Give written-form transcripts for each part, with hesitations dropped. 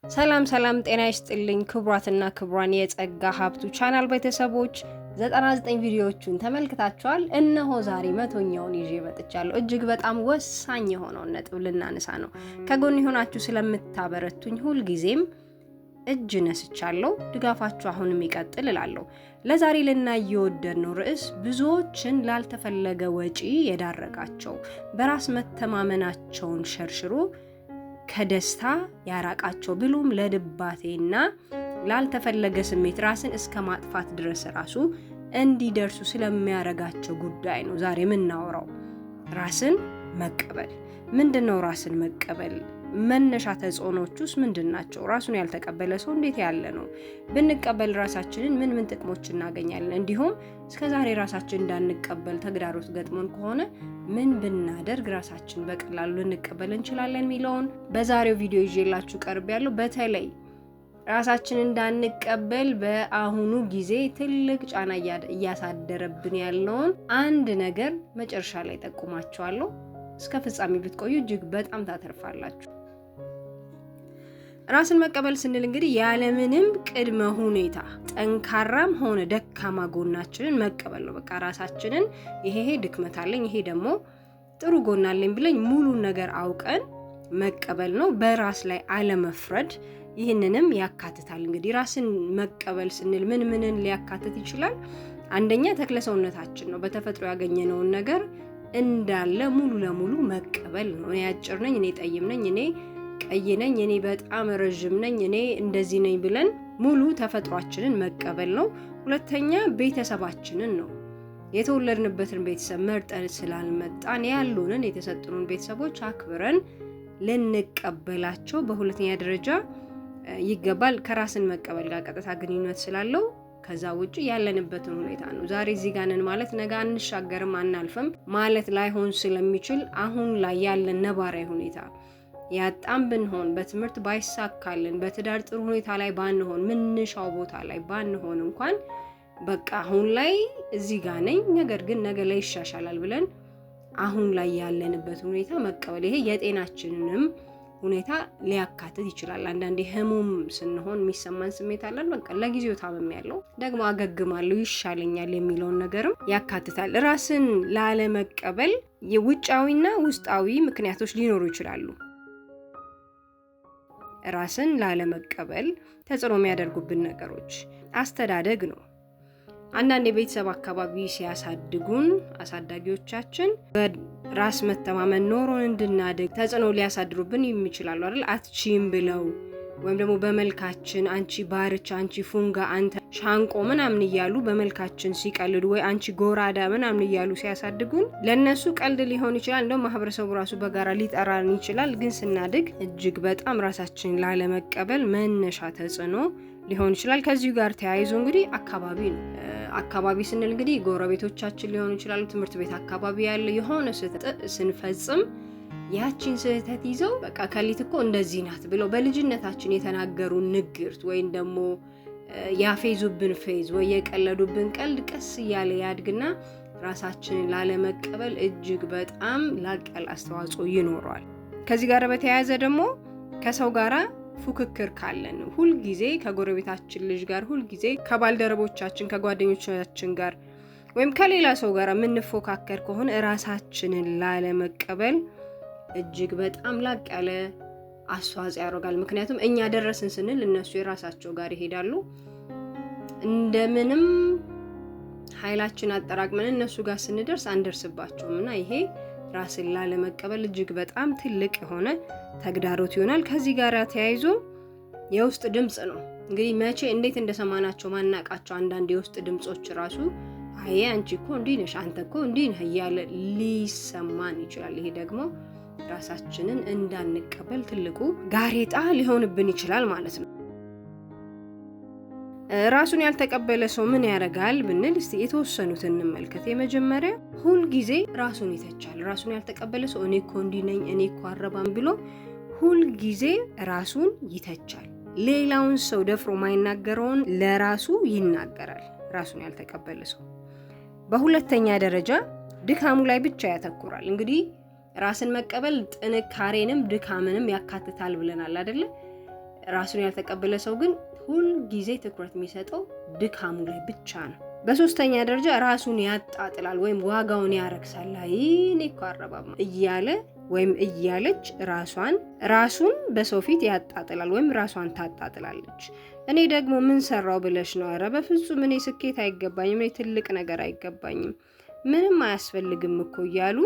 ሰላም ሰላም፣ ጤና ይስጥልኝ ክቡራትና ክቡራን የጸጋ ሀብቱ ቻናል ቤተሰቦች፣ 99 ቪዲዮዎቹን ተመልክታችኋል። እነሆ ዛሬ 100ኛውን ይዤ መጥቻለሁ። እጅግ በጣም ወሳኝ የሆነውን ነጥብ ልናነሳ ነው። ከጎን የሆናችሁ ስለምታበረቱኝ ሁልጊዜም እጅ ነስቻለሁ። ድጋፋችሁ አሁንም ይቀጥል እላለሁ። ለዛሬ ልናይ የወደድነው ርዕስ ብዙዎችን ላልተፈለገ ወጪ የዳረጋቸው፣ በራስ መተማመናቸውን ሸርሽሮ ከደስታ ያራቃቸው፣ ብሎም ለድባቴና ላልተፈለገ ስሜት ራስን እስከ ማጥፋት ድረስ ራሱ እንዲደርሱ ስለሚያረጋቸው ጉዳይ ነው ዛሬ የምናወራው። ራስን መቀበል ምንድን ነው? ራስን መቀበል መነሻ ተጽዕኖዎች ውስጥ ምንድን ናቸው? ራሱን ያልተቀበለ ሰው እንዴት ያለ ነው? ብንቀበል ራሳችንን ምን ምን ጥቅሞች እናገኛለን? እንዲሁም እስከዛሬ ራሳችን እንዳንቀበል ተግዳሮት ገጥሞን ከሆነ ምን ብናደርግ ራሳችን በቀላሉ ልንቀበል እንችላለን የሚለውን በዛሬው ቪዲዮ ይዤላችሁ ቀርቤያለሁ። በተለይ ራሳችን እንዳንቀበል በአሁኑ ጊዜ ትልቅ ጫና እያሳደረብን ያለውን አንድ ነገር መጨረሻ ላይ ጠቁማችኋለሁ። እስከ ፍጻሜ ብትቆዩ እጅግ በጣም ታተርፋላችሁ። ራስን መቀበል ስንል እንግዲህ ያለምንም ቅድመ ሁኔታ ጠንካራም ሆነ ደካማ ጎናችንን መቀበል ነው። በቃ ራሳችንን ይሄ ድክመት አለኝ፣ ይሄ ደግሞ ጥሩ ጎን አለኝ ብለን ሙሉን ነገር አውቀን መቀበል ነው። በራስ ላይ አለመፍረድ ይህንንም ያካትታል። እንግዲህ ራስን መቀበል ስንል ምን ምንን ሊያካትት ይችላል? አንደኛ ተክለ ሰውነታችን ነው። በተፈጥሮ ያገኘነውን ነገር እንዳለ ሙሉ ለሙሉ መቀበል ነው። እኔ አጭር ነኝ፣ እኔ ጠይም ነኝ፣ እኔ ቀይ ነኝ፣ እኔ በጣም ረዥም ነኝ፣ እኔ እንደዚህ ነኝ ብለን ሙሉ ተፈጥሯችንን መቀበል ነው። ሁለተኛ ቤተሰባችንን ነው። የተወለድንበትን ቤተሰብ መርጠን ስላልመጣን ያሉንን የተሰጡንን ቤተሰቦች አክብረን ልንቀበላቸው በሁለተኛ ደረጃ ይገባል። ከራስን መቀበል ጋር ቀጥታ ግንኙነት ስላለው ከዛ ውጭ ያለንበትን ሁኔታ ነው። ዛሬ እዚህ ጋር ነን ማለት ነገ አንሻገርም አናልፍም ማለት ላይሆን ስለሚችል አሁን ላይ ያለን ነባራዊ ሁኔታ ያጣም ብንሆን፣ በትምህርት ባይሳካልን፣ በትዳር ጥሩ ሁኔታ ላይ ባንሆን፣ ምንሻው ቦታ ላይ ባንሆን እንኳን በቃ አሁን ላይ እዚህ ጋር ነኝ፣ ነገር ግን ነገ ላይ ይሻሻላል ብለን አሁን ላይ ያለንበት ሁኔታ መቀበል፣ ይሄ የጤናችንንም ሁኔታ ሊያካትት ይችላል። አንዳንዴ ህሙም ስንሆን የሚሰማን ስሜት አለን። በቃ ለጊዜው ታምሜያለሁ፣ ደግሞ አገግማለሁ፣ ይሻለኛል የሚለውን ነገርም ያካትታል። ራስን ላለመቀበል የውጫዊና ውስጣዊ ምክንያቶች ሊኖሩ ይችላሉ። ራስን ላለመቀበል ተጽዕኖ የሚያደርጉብን ነገሮች አስተዳደግ ነው። አንዳንድ የቤተሰብ አካባቢ ሲያሳድጉን አሳዳጊዎቻችን በራስ መተማመን ኖሮን እንድናድግ ተጽዕኖ ሊያሳድሩብን ይችላሉ አይደል? አትችይም ብለው ወይም ደግሞ በመልካችን አንቺ ባርቻ፣ አንቺ ፉንጋ፣ አንተ ሻንቆ ምናምን እያሉ በመልካችን ሲቀልዱ ወይ አንቺ ጎራዳ ምናምን እያሉ ሲያሳድጉን ለእነሱ ቀልድ ሊሆን ይችላል። እንደውም ማህበረሰቡ ራሱ በጋራ ሊጠራን ይችላል። ግን ስናድግ እጅግ በጣም ራሳችንን ላለመቀበል መነሻ ተጽዕኖ ሊሆን ይችላል። ከዚሁ ጋር ተያይዞ እንግዲህ አካባቢ ነው። አካባቢ ስንል እንግዲህ ጎረቤቶቻችን ሊሆኑ ይችላሉ። ትምህርት ቤት አካባቢ ያለ የሆነ ስህተት ስንፈጽም ያቺን ስህተት ይዘው በቃ ከሊት እኮ እንደዚህ ናት ብለው በልጅነታችን የተናገሩ ንግርት ወይም ደግሞ ያፌዙብን ፌዝ ወይ የቀለዱብን ቀልድ ቀስ እያለ ያድግና ራሳችንን ላለመቀበል እጅግ በጣም ላቅ ያለ አስተዋጽኦ ይኖረዋል። ከዚህ ጋር በተያያዘ ደግሞ ከሰው ጋራ ፉክክር ካለን፣ ሁልጊዜ ከጎረቤታችን ልጅ ጋር፣ ሁልጊዜ ከባልደረቦቻችን፣ ከጓደኞቻችን ጋር ወይም ከሌላ ሰው ጋር የምንፎካከር ከሆነ ራሳችንን ላለመቀበል እጅግ በጣም ላቅ ያለ አስተዋጽኦ ያደርጋል። ምክንያቱም እኛ ደረስን ስንል እነሱ የራሳቸው ጋር ይሄዳሉ። እንደምንም ኃይላችን አጠራቅመን እነሱ ጋር ስንደርስ አንደርስባቸውም እና ይሄ ራስን ላለመቀበል እጅግ በጣም ትልቅ የሆነ ተግዳሮት ይሆናል። ከዚህ ጋር ተያይዞ የውስጥ ድምፅ ነው። እንግዲህ መቼ እንዴት እንደሰማናቸው ማናቃቸው አንዳንድ የውስጥ ድምፆች ራሱ አይ አንቺ እኮ እንዲህ ነሽ፣ አንተ እኮ እንዲህ ነህ እያለ ሊሰማን ይችላል። ይሄ ደግሞ ራሳችንን እንዳንቀበል ትልቁ ጋሬጣ ሊሆንብን ይችላል ማለት ነው። ራሱን ያልተቀበለ ሰው ምን ያደርጋል ብንል እስቲ የተወሰኑትን እንመልከት። የመጀመሪያ ሁልጊዜ ራሱን ይተቻል። ራሱን ያልተቀበለ ሰው እኔ እኮ እንዲህ ነኝ፣ እኔ እኮ አረባም ብሎ ሁልጊዜ ራሱን ይተቻል። ሌላውን ሰው ደፍሮ ማይናገረውን ለራሱ ይናገራል፣ ራሱን ያልተቀበለ ሰው። በሁለተኛ ደረጃ ድካሙ ላይ ብቻ ያተኩራል። እንግዲህ ራስን መቀበል ጥንካሬንም ድካምንም ያካትታል ብለናል አይደለ? ራሱን ያልተቀበለ ሰው ግን ሁል ጊዜ ትኩረት የሚሰጠው ድካሙ ላይ ብቻ ነው። በሶስተኛ ደረጃ ራሱን ያጣጥላል ወይም ዋጋውን ያረክሳል። አይ እኔ እኮ አረባም እያለ ወይም እያለች ራሱን በሰው ፊት ያጣጥላል ወይም ራሷን ታጣጥላለች። እኔ ደግሞ ምን ሰራው ብለሽ ነው? ኧረ በፍጹም እኔ ስኬት አይገባኝም፣ እኔ ትልቅ ነገር አይገባኝም፣ ምንም አያስፈልግም እኮ እያሉ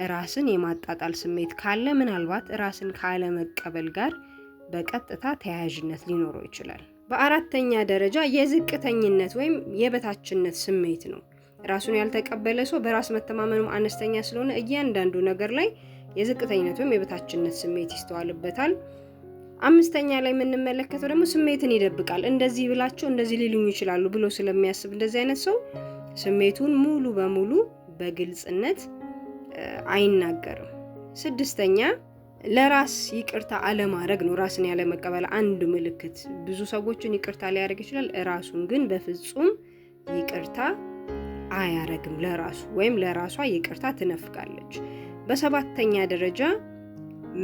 ራስን የማጣጣል ስሜት ካለ ምናልባት ራስን ካለመቀበል ጋር በቀጥታ ተያያዥነት ሊኖረው ይችላል። በአራተኛ ደረጃ የዝቅተኝነት ወይም የበታችነት ስሜት ነው። ራሱን ያልተቀበለ ሰው በራስ መተማመኑ አነስተኛ ስለሆነ እያንዳንዱ ነገር ላይ የዝቅተኝነት ወይም የበታችነት ስሜት ይስተዋልበታል። አምስተኛ ላይ የምንመለከተው ደግሞ ስሜትን ይደብቃል። እንደዚህ ብላቸው እንደዚህ ሊሉኝ ይችላሉ ብሎ ስለሚያስብ እንደዚህ አይነት ሰው ስሜቱን ሙሉ በሙሉ በግልጽነት አይናገርም። ስድስተኛ ለራስ ይቅርታ አለማድረግ ነው። ራስን ያለመቀበል አንድ ምልክት። ብዙ ሰዎችን ይቅርታ ሊያደርግ ይችላል፣ ራሱን ግን በፍጹም ይቅርታ አያረግም። ለራሱ ወይም ለራሷ ይቅርታ ትነፍጋለች። በሰባተኛ ደረጃ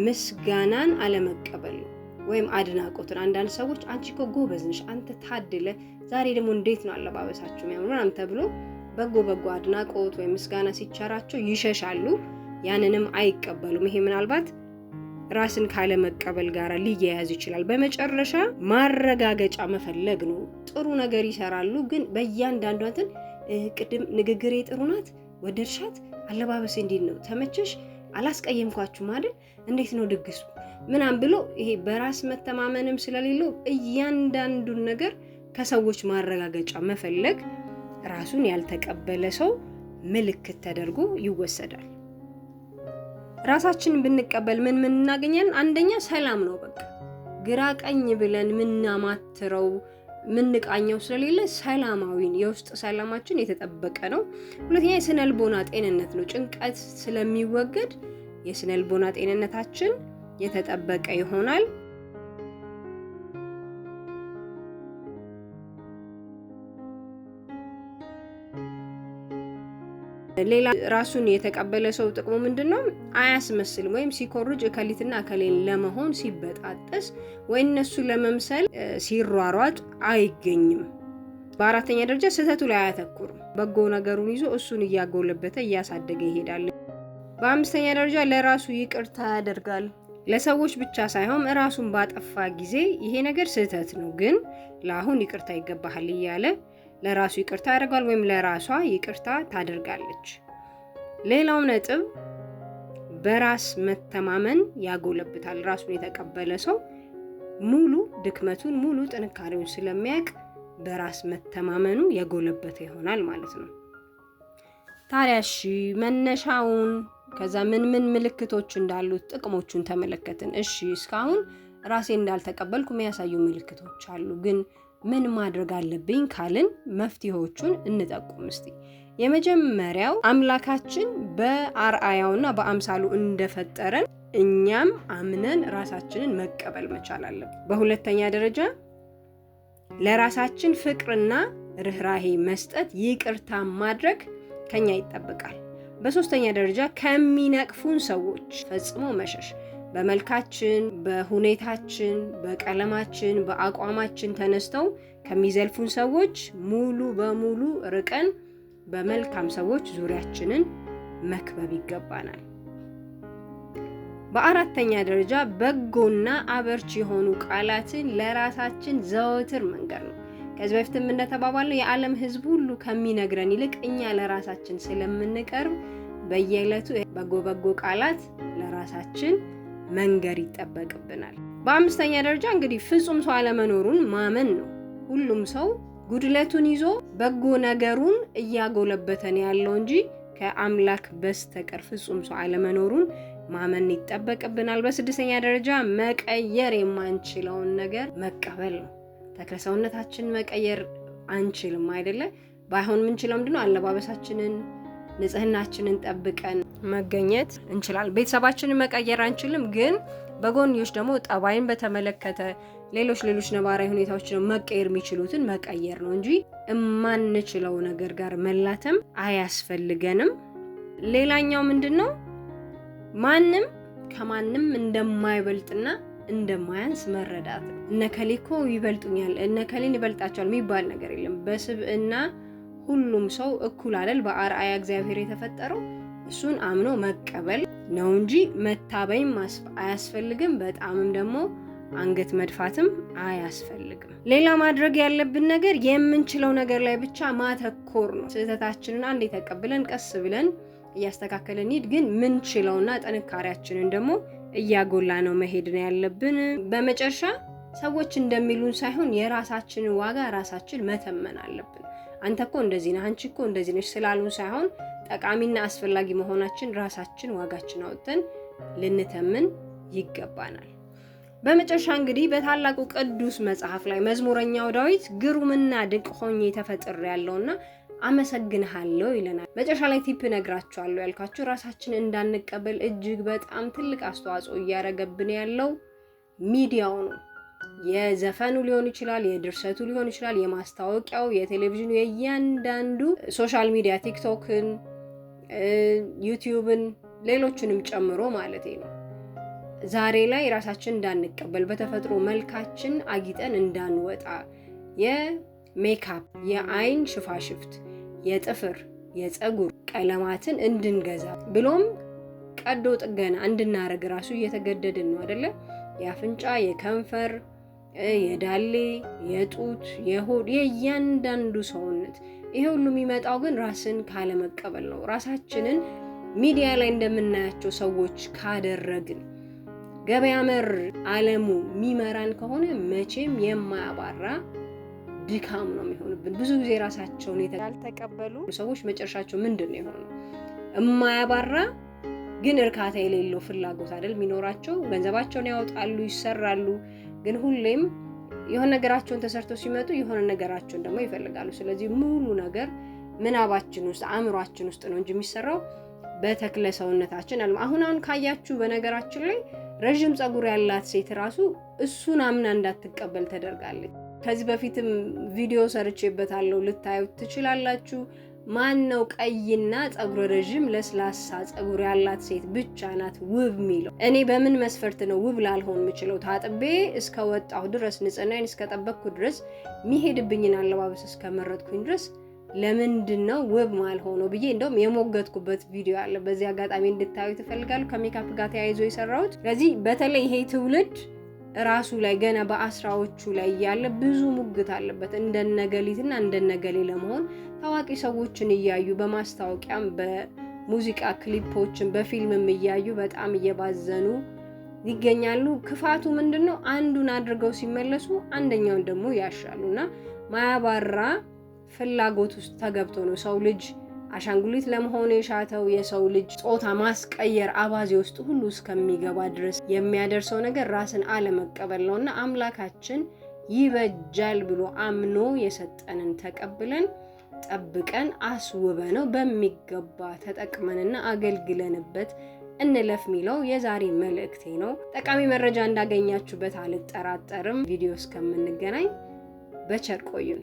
ምስጋናን አለመቀበል ነው ወይም አድናቆትን። አንዳንድ ሰዎች አንቺ እኮ ጎበዝ ነሽ፣ አንተ ታድለ፣ ዛሬ ደግሞ እንዴት ነው አለባበሳችሁ የሚያምሩ ምናምን ተብሎ በጎ በጎ አድናቆት ወይም ምስጋና ሲቸራቸው ይሸሻሉ፣ ያንንም አይቀበሉም። ይሄ ምናልባት ራስን ካለመቀበል ጋር ሊያያዝ ይችላል። በመጨረሻ ማረጋገጫ መፈለግ ነው። ጥሩ ነገር ይሰራሉ፣ ግን በእያንዳንዷ እንትን ቅድም ንግግሬ ጥሩ ናት፣ ወደድሻት፣ አለባበሴ እንዴት ነው፣ ተመቸሽ፣ አላስቀየምኳችሁም አይደል፣ እንዴት ነው ድግሱ ምናምን ብሎ ይሄ በራስ መተማመንም ስለሌለው እያንዳንዱን ነገር ከሰዎች ማረጋገጫ መፈለግ ራሱን ያልተቀበለ ሰው ምልክት ተደርጎ ይወሰዳል። ራሳችንን ብንቀበል ምን ምን እናገኛለን? አንደኛ ሰላም ነው። በቃ ግራ ቀኝ ብለን ምናማትረው ምንቃኘው ስለሌለ ሰላማዊን የውስጥ ሰላማችን የተጠበቀ ነው። ሁለተኛ የስነልቦና ጤንነት ነው። ጭንቀት ስለሚወገድ የስነልቦና ጤንነታችን የተጠበቀ ይሆናል። ሌላ ራሱን የተቀበለ ሰው ጥቅሙ ምንድን ነው? አያስመስልም። ወይም ሲኮርጅ እከሊትና እከሌን ለመሆን ሲበጣጠስ ወይ እነሱ ለመምሰል ሲሯሯጥ አይገኝም። በአራተኛ ደረጃ ስህተቱ ላይ አያተኩርም። በጎ ነገሩን ይዞ እሱን እያጎለበተ እያሳደገ ይሄዳል። በአምስተኛ ደረጃ ለራሱ ይቅርታ ያደርጋል። ለሰዎች ብቻ ሳይሆን ራሱን ባጠፋ ጊዜ ይሄ ነገር ስህተት ነው፣ ግን ለአሁን ይቅርታ ይገባሃል እያለ ለራሱ ይቅርታ ያደርጋል ወይም ለራሷ ይቅርታ ታደርጋለች። ሌላው ነጥብ በራስ መተማመን ያጎለብታል። ራሱን የተቀበለ ሰው ሙሉ ድክመቱን ሙሉ ጥንካሬውን ስለሚያውቅ በራስ መተማመኑ የጎለበተ ይሆናል ማለት ነው። ታዲያ እሺ መነሻውን ከዛ ምን ምን ምልክቶች እንዳሉት ጥቅሞቹን ተመለከትን። እሺ እስካሁን ራሴን እንዳልተቀበልኩ የሚያሳዩ ምልክቶች አሉ፣ ግን ምን ማድረግ አለብኝ ካልን መፍትሄዎቹን እንጠቁም እስቲ። የመጀመሪያው አምላካችን በአርአያውና በአምሳሉ እንደፈጠረን እኛም አምነን ራሳችንን መቀበል መቻል አለብን። በሁለተኛ ደረጃ ለራሳችን ፍቅርና ርኅራሄ መስጠት፣ ይቅርታ ማድረግ ከኛ ይጠበቃል። በሶስተኛ ደረጃ ከሚነቅፉን ሰዎች ፈጽሞ መሸሽ። በመልካችን፣ በሁኔታችን፣ በቀለማችን፣ በአቋማችን ተነስተው ከሚዘልፉን ሰዎች ሙሉ በሙሉ ርቀን በመልካም ሰዎች ዙሪያችንን መክበብ ይገባናል። በአራተኛ ደረጃ በጎና አበርቺ የሆኑ ቃላትን ለራሳችን ዘወትር መንገር ነው። ከዚህ በፊትም እንደተባባልነው የዓለም ሕዝብ ሁሉ ከሚነግረን ይልቅ እኛ ለራሳችን ስለምንቀርብ በየዕለቱ በጎ በጎ ቃላት ለራሳችን መንገር ይጠበቅብናል። በአምስተኛ ደረጃ እንግዲህ ፍጹም ሰው አለመኖሩን ማመን ነው። ሁሉም ሰው ጉድለቱን ይዞ በጎ ነገሩን እያጎለበተ ነው ያለው እንጂ ከአምላክ በስተቀር ፍጹም ሰው አለመኖሩን ማመን ይጠበቅብናል። በስድስተኛ ደረጃ መቀየር የማንችለውን ነገር መቀበል ነው። ተክለ ሰውነታችንን መቀየር አንችልም አይደለ? ባይሆን ምንችለው ምንድነው? አለባበሳችንን፣ ንጽህናችንን ጠብቀን መገኘት እንችላለን። ቤተሰባችንን መቀየር አንችልም፣ ግን በጎንዮሽ ደግሞ ጠባይን በተመለከተ ሌሎች ሌሎች ነባራዊ ሁኔታዎች ነው መቀየር የሚችሉትን መቀየር ነው እንጂ እማንችለው ነገር ጋር መላተም አያስፈልገንም። ሌላኛው ምንድን ነው? ማንም ከማንም እንደማይበልጥና እንደማያንስ መረዳት። እነከሌ እኮ ይበልጡኛል፣ እነከሌን ይበልጣቸዋል የሚባል ነገር የለም። በስብዕና ሁሉም ሰው እኩል አይደል? በአርአያ እግዚአብሔር የተፈጠረው እሱን አምኖ መቀበል ነው እንጂ መታበይም አያስፈልግም። በጣምም ደግሞ አንገት መድፋትም አያስፈልግም። ሌላ ማድረግ ያለብን ነገር የምንችለው ነገር ላይ ብቻ ማተኮር ነው። ስህተታችንን አንዴ ተቀብለን ቀስ ብለን እያስተካከለን ሂድ፣ ግን ምንችለውና ጥንካሬያችንን ደግሞ እያጎላ ነው መሄድ ነው ያለብን። በመጨረሻ ሰዎች እንደሚሉን ሳይሆን የራሳችንን ዋጋ ራሳችን መተመን አለብን። አንተ እኮ እንደዚህ ነህ፣ አንቺ እኮ እንደዚህ ነሽ ስላሉን ሳይሆን ጠቃሚና አስፈላጊ መሆናችን ራሳችን ዋጋችን አውጥተን ልንተምን ይገባናል። በመጨረሻ እንግዲህ በታላቁ ቅዱስ መጽሐፍ ላይ መዝሙረኛው ዳዊት ግሩምና ድንቅ ሆኜ ተፈጥሬያለሁና አመሰግንሃለሁ ይለናል። መጨረሻ ላይ tip እነግራችኋለሁ ያልኳችሁ ራሳችን እንዳንቀበል እጅግ በጣም ትልቅ አስተዋጽኦ እያደረገብን ያለው ሚዲያው ነው። የዘፈኑ ሊሆን ይችላል፣ የድርሰቱ ሊሆን ይችላል፣ የማስታወቂያው፣ የቴሌቪዥኑ፣ የእያንዳንዱ social media ቲክቶክን፣ ዩቲዩብን፣ ሌሎችንም ጨምሮ ማለት ነው። ዛሬ ላይ ራሳችን እንዳንቀበል በተፈጥሮ መልካችን አጊጠን እንዳንወጣ የሜካፕ፣ የአይን ሽፋሽፍት፣ የጥፍር፣ የፀጉር ቀለማትን እንድንገዛ ብሎም ቀዶ ጥገና እንድናረግ ራሱ እየተገደድን ነው አይደለ? የአፍንጫ፣ የከንፈር፣ የዳሌ፣ የጡት፣ የሆድ፣ የእያንዳንዱ ሰውነት ይሄ ሁሉ የሚመጣው ግን ራስን ካለመቀበል ነው። ራሳችንን ሚዲያ ላይ እንደምናያቸው ሰዎች ካደረግን ገበያ መር ዓለሙ የሚመራን ከሆነ መቼም የማያባራ ድካም ነው የሚሆንብን። ብዙ ጊዜ ራሳቸውን ያልተቀበሉ ሰዎች መጨረሻቸው ምንድን ነው የሆነው? የማያባራ ግን እርካታ የሌለው ፍላጎት አይደል የሚኖራቸው። ገንዘባቸውን ያወጣሉ፣ ይሰራሉ፣ ግን ሁሌም የሆነ ነገራቸውን ተሰርተው ሲመጡ የሆነ ነገራቸውን ደግሞ ይፈልጋሉ። ስለዚህ ሙሉ ነገር ምናባችን ውስጥ አእምሯችን ውስጥ ነው እንጂ የሚሰራው በተክለ ሰውነታችን አለ። አሁን አሁን ካያችሁ በነገራችን ላይ ረዥም ፀጉር ያላት ሴት ራሱ እሱን አምና እንዳትቀበል ተደርጋለች። ከዚህ በፊትም ቪዲዮ ሰርቼበታለሁ፣ ልታዩት ትችላላችሁ። ማን ነው ቀይና ፀጉረ ረዥም ለስላሳ ፀጉር ያላት ሴት ብቻ ናት ውብ የሚለው? እኔ በምን መስፈርት ነው ውብ ላልሆን የምችለው? ታጥቤ እስከ ወጣሁ ድረስ፣ ንጽህናዬን እስከጠበቅኩ ድረስ፣ የሚሄድብኝን አለባበስ እስከመረጥኩኝ ድረስ ለምንድን ነው ውብ ማልሆነው ብዬ እንደውም የሞገትኩበት ቪዲዮ አለ። በዚህ አጋጣሚ እንድታዩ ትፈልጋለሁ፣ ከሜካፕ ጋር ተያይዞ የሰራሁት። ስለዚህ በተለይ ይሄ ትውልድ ራሱ ላይ ገና በአስራዎቹ ላይ እያለ ብዙ ሙግት አለበት። እንደነገሊትና እንደነገሌ ለመሆን ታዋቂ ሰዎችን እያዩ በማስታወቂያም በሙዚቃ ክሊፖችን በፊልምም እያዩ በጣም እየባዘኑ ይገኛሉ። ክፋቱ ምንድን ነው? አንዱን አድርገው ሲመለሱ አንደኛውን ደግሞ ያሻሉ እና ማያባራ ፍላጎት ውስጥ ተገብቶ ነው ሰው ልጅ አሻንጉሊት ለመሆን የሻተው። የሰው ልጅ ጾታ ማስቀየር አባዜ ውስጥ ሁሉ እስከሚገባ ድረስ የሚያደርሰው ነገር ራስን አለመቀበል ነው እና አምላካችን ይበጃል ብሎ አምኖ የሰጠንን ተቀብለን ጠብቀን አስውበነው በሚገባ ተጠቅመንና አገልግለንበት እንለፍ የሚለው የዛሬ መልእክቴ ነው። ጠቃሚ መረጃ እንዳገኛችሁበት አልጠራጠርም። ቪዲዮ እስከምንገናኝ በቸር ቆዩን።